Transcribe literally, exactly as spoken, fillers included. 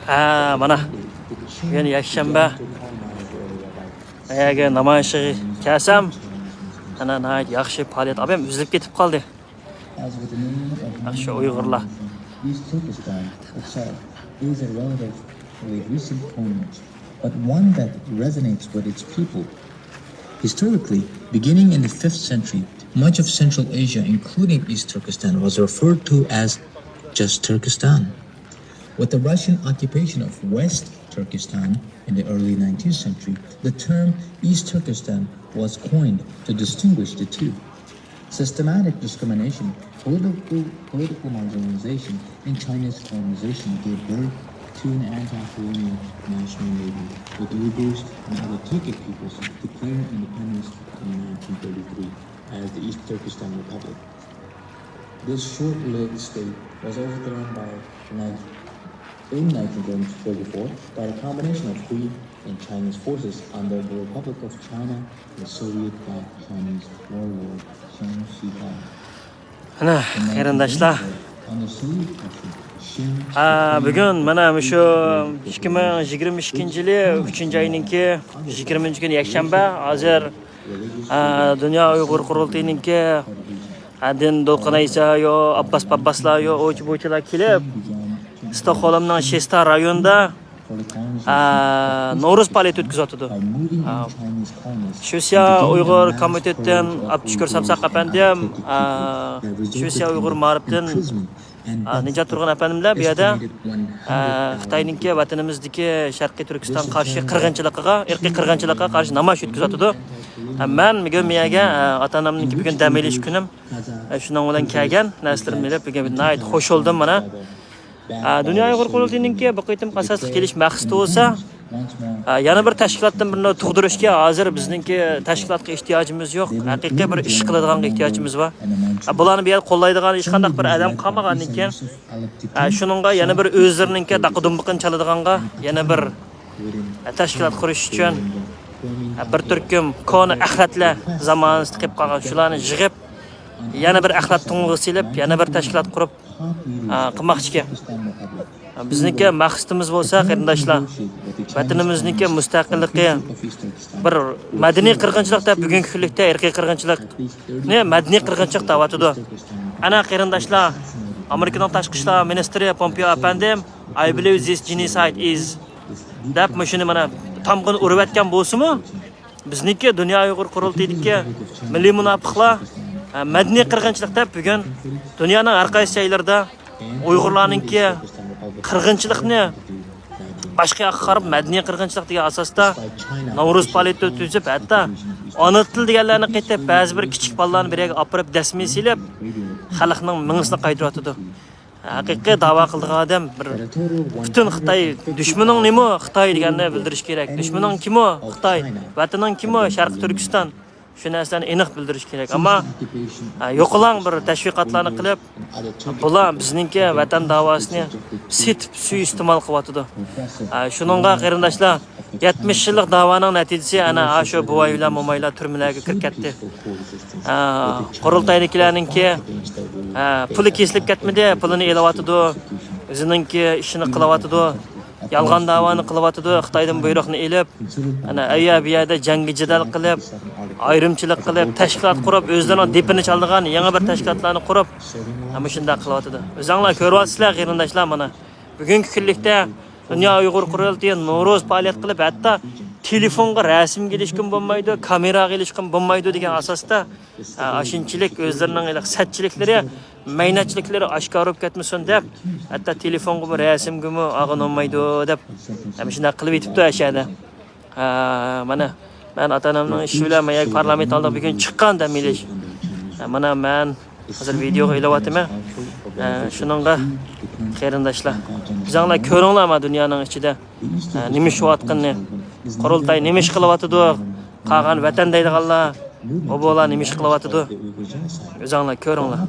ھە، مانا، بۈگۈن يەكشەنبە. ئەگەر نامايىشقا كەلسەم، مانا، ناھايىتى ياخشى پائالىيەت. ئابايام ئۈزۈلۈپ كېتىپ قالدى. ياخشى ئۇيغۇرلار. East Turkestan itself is a relatively recent coinage, but one that resonates with its people. Historically, beginning in the fifth century, much of Central Asia, including East Turkestan, was referred to as just Turkestan. With the Russian occupation of West Turkestan in the early nineteenth century, the term East Turkestan was coined to distinguish the two. Systematic discrimination, political, political marginalization, and China's colonization gave birth to an anti-colonial national movement, with Uyghurs and other Turkic peoples declaring independence in nineteen thirty-three as the East Turkestan Republic. This short-lived state was overthrown by, in nineteen thirty-four, by a combination of Hui and Chinese forces under the Republic of China and Soviet-backed Chinese warlord Chen Shikai. Ana, قېرىنداشلار. ئا، بۈگۈن مانا مۇشۇ ئىككى مىڭ يىگىرمە ئىككىنچى يىلى ئۈچىنچى ئاينىڭكى يىگىرمىنچى كۈنى يەكشەنبە. ھازىر، ئا، دۇنيا ئۇيغۇر قۇرۇلتىيىنىڭكى، ئا، دىن دولقۇن ئەيسا يو، ئابباس پابباسلار يو، ئوچى بوچىلار كېلىپ، ستوكھولمنىڭ شېستا رايونىدا، ئا، نورۇز پائالىيىتى ئۆتكۈزۈۋاتىدۇ. ئا، شىۋېتسىيە ئۇيغۇر كومىتېتىدىن ئابدۇشۈكۈر سامساق ئەپەندىم، ئا، شىۋېتسىيە ئۇيغۇر مائارىپىدىن، ئا، نىجات تۇرغۇن ئەپەندىملەر بۇ يەردە، ئا، خىتاينىڭكى ۋەتىنىمىزدىكى شەرقىي تۈركىستان قارشى قىرغىنچىلىقىغا، ئىرقىي قىرغىنچىلىققا قارشى نامايىش ئۆتكۈزۈۋاتىدۇ. ئا، مەن بۈگۈن بۇ يەرگە، ئا، ئاتا-ئانامنىڭكى بۈگۈن دەم ئېلىش كۈنۈم. ئا، شۇنىڭ بىلەن كەلگەن نەرسىلىرىمنى ئېلىپ بۈگۈن ناھايىتى خوش بولدۇم مانا. ئا، دۇنيا ئۇيغۇر قۇرۇلتىيىنىڭكى بۇ قېتىمقى ئاساسلىق كېلىش مەقسىتى بولسا، ئا، يەنە بىر تەشكىلاتتىن بىرنى تۇغدۇرۇشكە، ھازىر بىزنىڭكى تەشكىلاتقا ئېھتىياجىمىز يوق. ھەقىقىي بىر ئىش قىلىدىغانغا ئېھتىياجىمىز بار. ئا، بۇلارنى بۇ يەردە قوللايدىغان ھېچقانداق بىر ئادەم قالمىغاندىن كېيىن، ئا، شۇنىڭغا يەنە بىر ئۆزلىرىنىڭكى داقا دۇمبىقىنى چالىدىغانغا يەنە بىر، ئا، تەشكىلات قۇرۇش ئۈچۈن، ئا، بىر تۈركۈم كونا ئەخلەتلەر زامانىسىدا قېلىپ قالغان شۇلارنى يىغىپ، يەنە بىر ئەخلەت تۇڭىغا سېلىپ، يەنە بىر تەشكىلات قۇرۇپ، ئا، قىلماقچىكەن. بىزنىڭكى مەقسىتىمىز بولسا، قېرىنداشلار، ۋەتىنىمىزنىڭكى مۇستەقىللىقى بىر مەدەنىي قىرغىنچىلىق دەپ، بۈگۈنكى كۈنلۈكتە ئىرقىي قىرغىنچىلىقنى مەدەنىي قىرغىنچىلىق دەۋاتىدۇ. ئەنە، قېرىنداشلار، ئامېرىكىنىڭ تاشقى ئىشلار مىنىستىرى پومپېئو ئەپەندىم، "I believe this genocide is" دەپ، مۇشۇنى مانا تامغىنى ئۇرۇۋەتكەن بولسىمۇ، بىزنىڭكى دۇنيا ئۇيغۇر قۇرۇلتىيىدىكى مىللىي مۇناپىقلار، ھە، مەدەنىي قىرغىنچىلىق دەپ بۈگۈن دۇنيانىڭ ھەر قايسى جايلىرىدا ئۇيغۇرلارنىڭكى قىرغىنچىلىقنى باشقا ياققا قاراپ، مەدەنىي قىرغىنچىلىق دېگەن ئاساستا نورۇز پائالىيىتى ئۆتكۈزۈپ، ھەتتا ئانا تىل دېگەنلەرنى قېتىپ، بەزى بىر كىچىك بالىلارنى بىر يەرگە ئاپىرىپ، دەسمىگە سېلىپ، خەلقنىڭ مېڭىسىنى قايتۇرۇۋاتىدۇ. ھەقىقىي داۋا قىلىدىغان ئادەم بىر پۈتۈن خىتاي، دۈشمىنىڭ نېمە؟ خىتاي دېگەننى بىلدۈرۈش كېرەك. دۈشمىنىڭ كىمۇ؟ خىتاي. ۋەتىنىڭ كىمۇ؟ شەرقىي تۈركىستان. شۇ نەرسىلەرنى ئېنىق بىلدۈرۈش كېرەك. ئەمما، ھە، يوقىلاڭ بىر تەشۋىقاتلارنى قىلىپ، بۇلار بىزنىڭكى ۋەتەن داۋاسىنى سېتىپ، سۇيىئىستېمال قىلىۋاتىدۇ. ھە، شۇنىڭغا قېرىنداشلار، يەتمىش يىللىق داۋانىڭ نەتىجىسى ئەنە ئاشۇ بوۋاي بىلەن مومايلار تۈرمىلەرگە كىرىپ كەتتى. ھە، قۇرۇلتايدىكىلەرنىڭكى، ھە، پۇلى كېسىلىپ كەتمىدى، پۇلىنى ئېلىۋاتىدۇ، ئۆزىنىڭكى ئىشىنى قىلىۋاتىدۇ، يالغان داۋانى قىلىۋاتىدۇ، خىتايدىن بۇيرۇقنى ئېلىپ، ئەنە، ئەييا بۇ يەردە جەڭگى جېدەل قىلىپ، ئايرىمچىلىق قىلىپ، تەشكىلات قۇرۇپ، ئۆزلىرىنىڭ دېپىنى چالىدىغان يېڭى بىر تەشكىلاتلارنى قۇرۇپ، مۇشۇنداق قىلىۋاتىدۇ. ئۆزۈڭلار كۆرۈۋاتىسىلەر، قېرىنداشلار، مانا، بۈگۈنكى كۈنلۈكتە دۇنيا ئۇيغۇر قۇرۇلتىيى نورۇز پائالىيەت قىلىپ، ھەتتا تېلېفونغا رەسىمگە ئېلىشقىمۇ بولمايدۇ، كامېراغا ئېلىشقىمۇ بولمايدۇ دېگەن ئاساستا، ئا، ئاشۇنچىلىك ئۆزلىرىنىڭ ھېلىقى سەتچىلىكلىرى، مەينەتچىلىكلىرى ئاشكارا بولۇپ كەتمىسۇن دەپ، ھەتتا تېلېفونغىمۇ، رەسىمگىمۇ ئالغىلى بولمايدۇ دەپ، ھە، مۇشۇنداق قىلىۋېتىپتۇ ئەشەدە. ھە، مانا، مەن ئاتا-ئانامنىڭ ئىشى بىلەن ماياك پارلامېنت ئالدىغا بۈگۈن چىققان دەم ئېلىش. ھە، مانا مەن ھازىر ۋىدېيوغا ئېلىۋاتىمەن. ھە، شۇنىڭغا قېرىنداشلار، ئۆزۈڭلار كۆرۈڭلار، ما دۇنيانىڭ ئىچىدە، ھە، نېمە ئىش بولۇۋاتقىنىنى، قۇرۇلتاي نېمە ئىش قىلىۋاتىدۇ، قالغان ۋەتەن دەيدىغانلار، ئوبۇلار نېمە ئىش قىلىۋاتىدۇ، ئۆزۈڭلار كۆرۈڭلار.